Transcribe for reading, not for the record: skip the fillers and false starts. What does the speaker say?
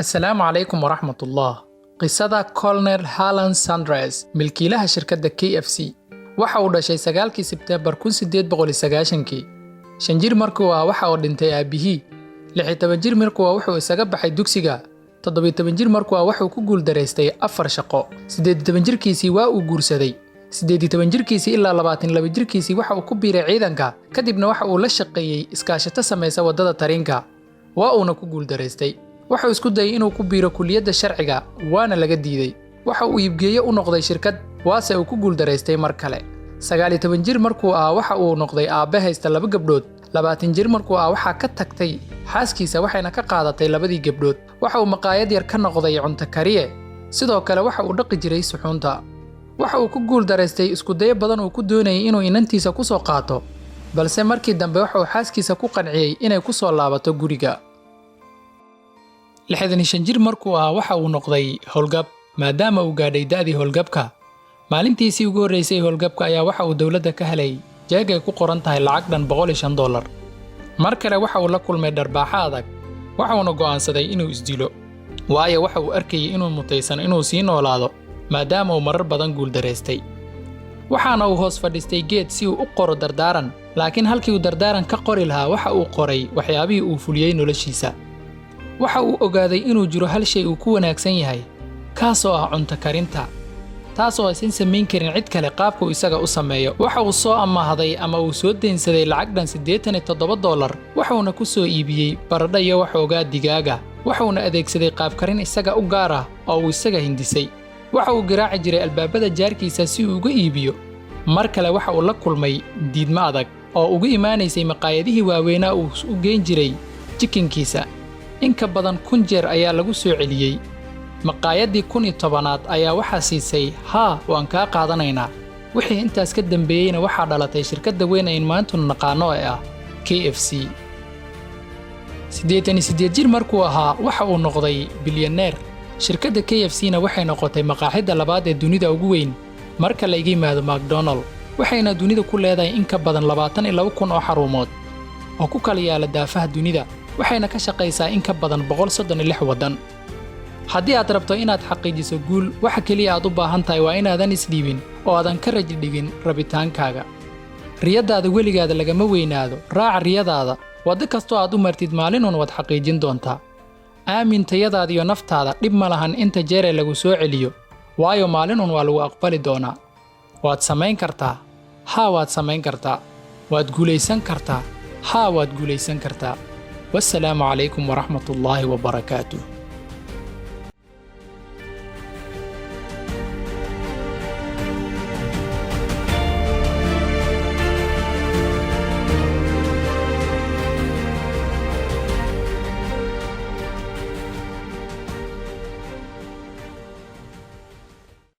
Asalaamu calaykum waraxmatullah. Qisada Colonel Harland Sanders, milkiilaha shirkadda KFC. Waxa uu dhashay 9-kii Sebteembar 1890-kii. 5 jir markuu ah waxa uu dhintay aabbihii. 16 jir markuu ah wuxuu isaga baxay dugsiga. 17 jir markuu ah wuxuu ku guuldaraystay afar shaqo. 18 jirkiisii waa uu guursaday. 18 jirkiisii ilaa 22 jirkiisii waxa uu ku biiray ciidanka, kadibna waxa uu la shaqeeyey iskaashato samaysa waddada tariinka. Waa uuna ku guuldaraystay. Wuxuu isku dayay inuu ku biiro kulliyadda sharciga, waana laga diiday. Waxa uu iibgeeye u noqday shirkad, waase uu ku guuldaraystay mar kale. 19 jir markuu ahaa waxa uu noqday aabbe haysta laba gabdhood. 20 jir markuu ahaa waxaa ka tagtay xaaskiisa, waxayna ka qaadatay labadii gabdhood. Waxa uu maqaayad yar ka noqday cunto kariye. Sidoo kale waxa uu dhaqi jiray suxuunta. Waxa uu ku guuldaraystay iskudayo badan uu ku doonayay inuu inantiisa ku soo qaato, balse markii dambe waxa uu xaaskiisa ku qanciyey inay ku soo laabato guriga. 65 jir markuu ahaa waxa uu noqday howlgab, maadaama uu gaadhay da'dii howlgabka. Maalintiisii ugu horreysay howlgabka ayaa waxa uu dowladda ka helay jeeg ay ku qoran tahay lacag dhan $105. Mar kale waxa uu la kulmay dharbaaxo adag, waxuuna go'aansaday inuu isdilo, waayo waxa uu arkayay inuu mutaysan inuu sii noolaado, maadaama uu marar badan guuldaraystay. Waxaana uu hoos fadhiistay geed si uu u qoro dardaaran, laakiin halkii uu dardaaran ka qori lahaa waxa uu qoray waxyaabihii uu fuliyey noloshiisa. Waxa uu ogaaday inuu jiro hal shay uu ku wanaagsan yahay, kaasoo ah cunto karinta, taasoo aysan samayn karin cid kale qaabka uu isaga u sameeyo. Waxa uu soo amaahday ama uu soo deynsaday lacag dhan $87, wuxuuna ku soo iibiyey baradho iyo waxoogaa digaaga. Wuxuuna adeegsaday qaabkarin isaga u gaar ah oo uu isaga hindisay. Waxa uu garaaci jiray albaabada jaarkiisa si uu uga iibiyo. Mar kale waxa uu la kulmay diidmo adag oo uga imaanaysay maqaayadihii waaweynaa uu u geyn jiray chicken-kiisa. In ka badan 1000 jeer ayaa lagu soo celiyey. Maqaayaddii 1010-aad ayaa waxaa siisay, "Haa, waan kaa qaadanaynaa." Wixii intaas ka dambeeyeyna waxaa dhalatay shirkadda weyn ayn maantuna naqaano ee ah KFC. 88 jir markuu ahaa waxa uu noqday bilyaneer. Shirkadda KFC na waxay noqotay maqaaxidda labaad ee dunida ugu weyn marka laga yimaado McDonald, waxayna dunida ku leedahay in ka badan 22,000 oo xarumood oo ku kala yaala daafaha dunida, waxayna ka shaqaysaa in ka badan 136 waddan. Haddii aad rabto inaad xaqiijiso guul, waxa keliya aad u baahan tahay waa inaadan isdhiibin oo aadan ka raji dhigin rabitaankaaga. Riyadaada weligaada lagama weynaado. Raaca riyadaada. Waddo kastoo aad u martid, maalinun waad xaqiijin doontaa. Aamin tayadaada iyo naftaada. Dhib ma lahan inta jeeree lagu soo celiyo, waayo maalinun waa lagu aqbali doonaa. Waad samayn kartaa. Haa, waad samayn kartaa. Waad guulaysan kartaa. Haa, waad guulaysan kartaa. Wassalaamu calaykum waraxmatullaahi wabarakaatuh.